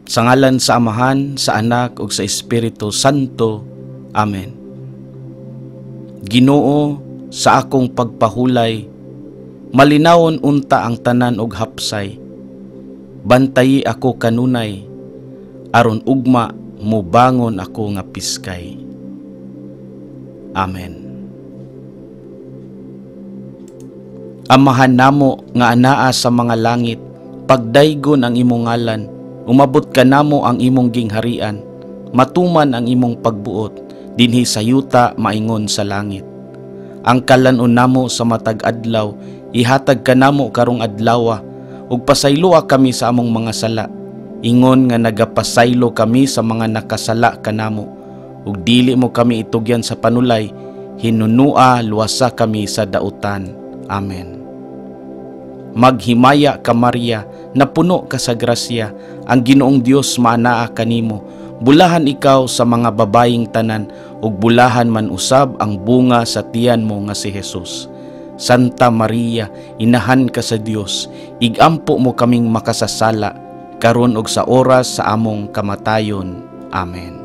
Sa ngalan sa Amahan, sa Anak ug sa Espiritu Santo. Amen. Ginoo, sa akong pagpahulay, malinawon unta ang tanan og hapsay. Bantayi ako kanunay, aron ugma mubangon ako nga piskay. Amen. Amahan namo nga anaa sa mga langit, pagdaygon ang imong ngalan, umabot kanamo ang imong gingharian, matuman ang imong pagbuot, dinhi sa yuta maingon sa langit. Ang kalan-on namo sa matag adlaw, ihatag kanamo karong adlawa, ug pasayloa kami sa among mga sala, ingon nga nagapasaylo kami sa mga nakasala kanamo, ug dili mo kami itugyan sa panulay, hinunua luwasa kami sa dautan. Amen. Maghimaya ka, Maria, napuno ka sa grasya, ang Ginoong Dios maanaa kanimo. Bulahan ikaw sa mga babayeng tanan, ug bulahan man usab ang bunga sa tiyan mo nga si Jesus. Santa Maria, inahan ka sa Dios, igampo mo kaming makasasala, karon og sa oras sa among kamatayon. Amen.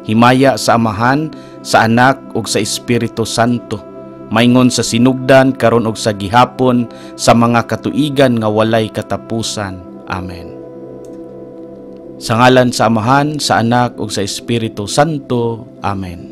Himaya sa Amahan, sa Anak ug sa Espiritu Santo, maingon sa sinugdan karon og sa gihapon sa mga katuigan nga walay katapusan. Amen. Sa ngalan sa Amahan, sa Anak ug sa Espiritu Santo. Amen.